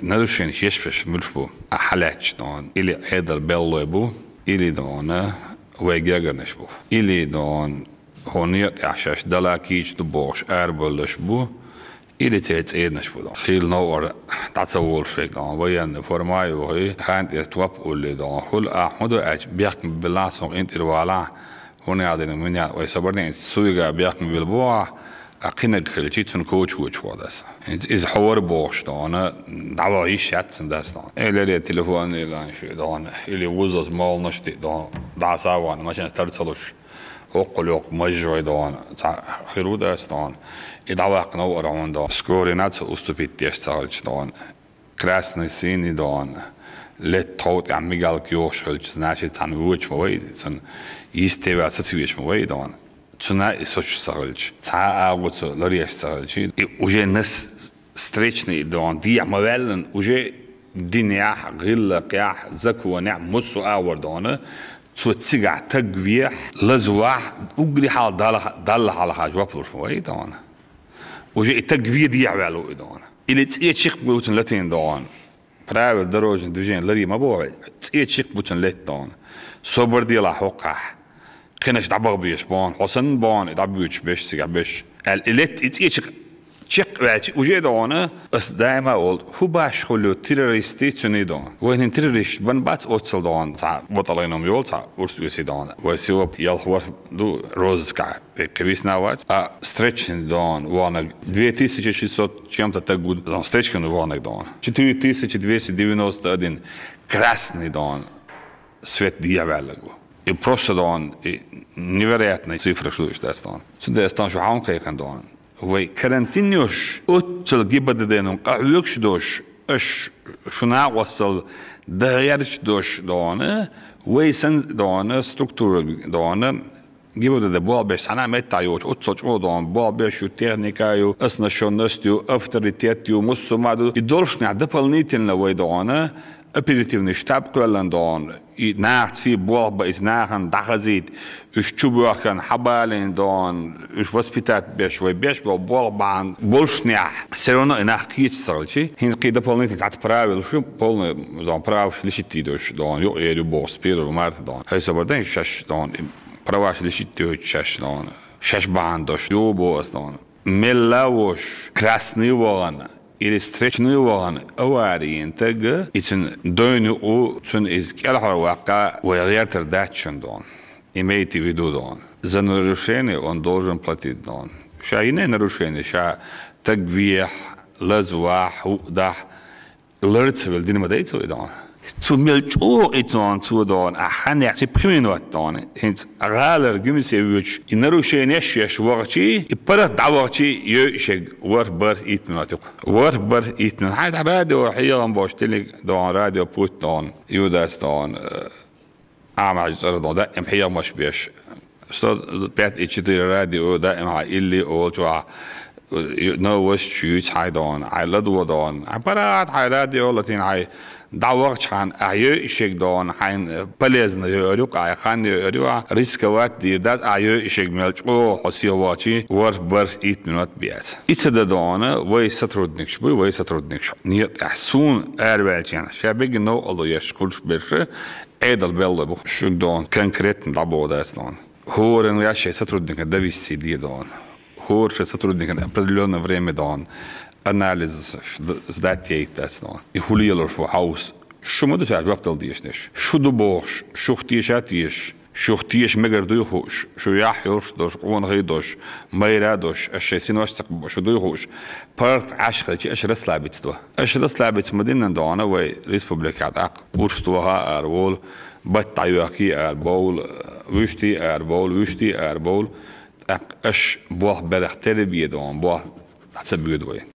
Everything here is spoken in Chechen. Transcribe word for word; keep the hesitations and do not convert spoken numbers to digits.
Нарушенеш еш-веш муьлш бу? А хьалаьтташ дона. Или Ӏедал беллой бу, или дона вай гергарнаш бу. Или дона хӀун некъа тӀехь шаьш дала кийча ду бохуш арабевллаш бу, или церан цӀеранаш бу дона. Хийла новкъара дӀа ца волуш вайга дона, военный форма а йохий, хьан тӀе топ а уллий дона. Хуьлу а хӀун ду аьлча, бехк ма биллахь, суна къинтӀера валахь, хӀун яздина, мин яздина, вай собар дина, цу вига бехк ма билла бохахь, а кхинаг хилчий, цунна коча вочу вахадаса. ХӀинца иза хьо вара бохуш дона, дӀаваха йиш яц цунна дас дона. Э, лере телефон, или шу дона, или вузас молнаш ти дона, дӀаса а вахана, машинас тар ца луш, хӀоккхул йоккха мажжой дона, цхьа хир ву дас дона. И дӀаваккха новкъара хьуна дона. Скорина ца уступить деш ца хилча дона. Красный, синий дона. Летта тхов тӀехь мигалка йохуш хилча, значит, цхьана вочу ма вай, цунна йистеваьл сацавеш ма вай дона. Цуьнан и сочу ца хилча, цхьа а агӀо ца ларъеш ца хилча, и уже нас встречный дона, дехьа ма ваьллан, уже динехь, гӀиллакхехь, законехь, массо а агӀор дона, цо цигахь таг вехь, лазавахь, уггаре хьалха Далла, Далла хьалха жоп луш вай дона. Уже и таг ве дехьа ваьлла ву и дона. Или цӀе чекх бу цунна латийна дона. Правила дорожного движения ларъе ма боху, цӀе чекх бу цунна летта дона. Собар делахь хӀокхахь. Кхинаш дӀабаха безаш боху, хьо санна боху, и дӀабоьдуш беш, цигахь беш. Аьлла, и летта, и цӀе чекх, чекх а ваьлча, уже дона, ас даима а олу, хӀун баш хуьлу террористий цуьнан дона. Вайна террорист бан бац оццал дона, цхьа ваталгӀина йолу, цхьа урс оьсий дона. Вай сиоп ялх вар ду розыскахь. Э, кхин висна вац. А встречный дона ваханарг две тысячи шестьсот чем-то таг ву дона, встречный ваханарг дона. Четыре тысячи двести девяносто один красный дона. Свет дехьа ваьлларг ву. И просто дона, и невероятный цифра шу ду иштта дона. Цундела ас дона шу хьан кхайкхина дона. Вай карантин йолуш, оццал ГИБДД-на къахьоьгуш долуш, аша шу накъосталла дахьа гӀерташ долуш дона, вай санна дона, структура дона, ГИБДД болх беш цхьана а меттахь йоцуш, оццал чӀогӀа дона, болх беш ю, техника ю, оснащённость ю, авторитет ю, массо а ма ду. И доллушехь дополнительно вай дона, оперативный штаб кхоьллина дона, и нахаца болх бан, иза нахана дӀахазийта, уьш чу боьхкина, хьабалийна дона, уьш воспитать беш, вай беш болу болх бахьана боллушехь, всё равно и нах кхеча ца хилчий, хӀинца кхин дополнительно цхьацца правилаш ю, полный дона праваш лишить йойтуш дона, юкъа ер ю боху с первого марта дона. Хьайн собар дан шаьш дона, и праваш лишить йойтуш шаьш дона. Шаьш бахьана долуш ю боху ас дона. Мелла а волуш, красный вахана, или встречный вахана, авари йина таг, и цуьнан дойна юкъа, цуьнан иза кӀелхьара ваккха, вай гӀертар дац шуна дона. Имейте в виду дона. За нарушение он должен платить дона. Ша йина нарушение, ша таг вехь, лазавахь, хӀуъа дахь, лар ца велла дина ма дай цо и дона. Цо мел чӀогӀа и дона, цо дона, ахь хан яхчи пхи минот дона. ХӀинца гӀалара Гуьмсе воьдуш, и нарушение еш еш вахчи, и паргӀат дӀавахчи, йойуш ерг ворхӀ, бархӀ, итт минот юкъа. ВорхӀ, бархӀ, итт минот. Хьайн тӀехь радио хьехам болуш, теле дона, радио путь дона, Юдас дона, э, Ахьмад цӀарах дона, даим хьехамаш беш. Сто пять и четыре радио, даим хьан илли олучохь, новости чуьйца хьайн дона, хьайн ладо дона, хьайн паргӀат хьайн радио латийна хьайн дӀавахча хьан, ахь йойуш ерг дона, хьайн полезно йойур ю, хьайн хан йойур ю, ахь рисковать дийр дац, ахь йойуш ерг мел чӀогӀа хьо сиха вахчи, ворхӀ, бархӀ, итт минот бац. И ца дан дона, вай сотрудникаш буй, вай сотрудникаш. Некъа тӀехь суна араваьллачарна, ша бегина новкъарло еш хуьлуш берш, Ӏедал беллой бу, шуьга дона, конкретно дӀабоха дац дона. ХӀоранна шайн сотрудникан довести де дона. ХӀора шайн сотрудникан определённое время дона. Анализ сдать яйта дац дона. И хӀун лелош ву хьовса? Шу ма ду цара жоп дала дезаш дерш. Шу ду бохуш, шух теша а тешаш, шух теша мегар дуй хууш, шу яхь йолуш долуш, къонахий долуш, майра а долуш, аша шайн синош ца кхабо, шу дуй хууш, паргӀат Ӏаш хилчи, аша расслабиться до. Аша расслабиться ма динна дона вай республикехь тӀаккха урс тоха а ара волу, бат дӀайоьхкий а ара бовла, вуьшти а ара бовла, вуьшти а ара бовла, тӀаккха аша болх берах терра бе дона, болх дӀа ца боьду вай.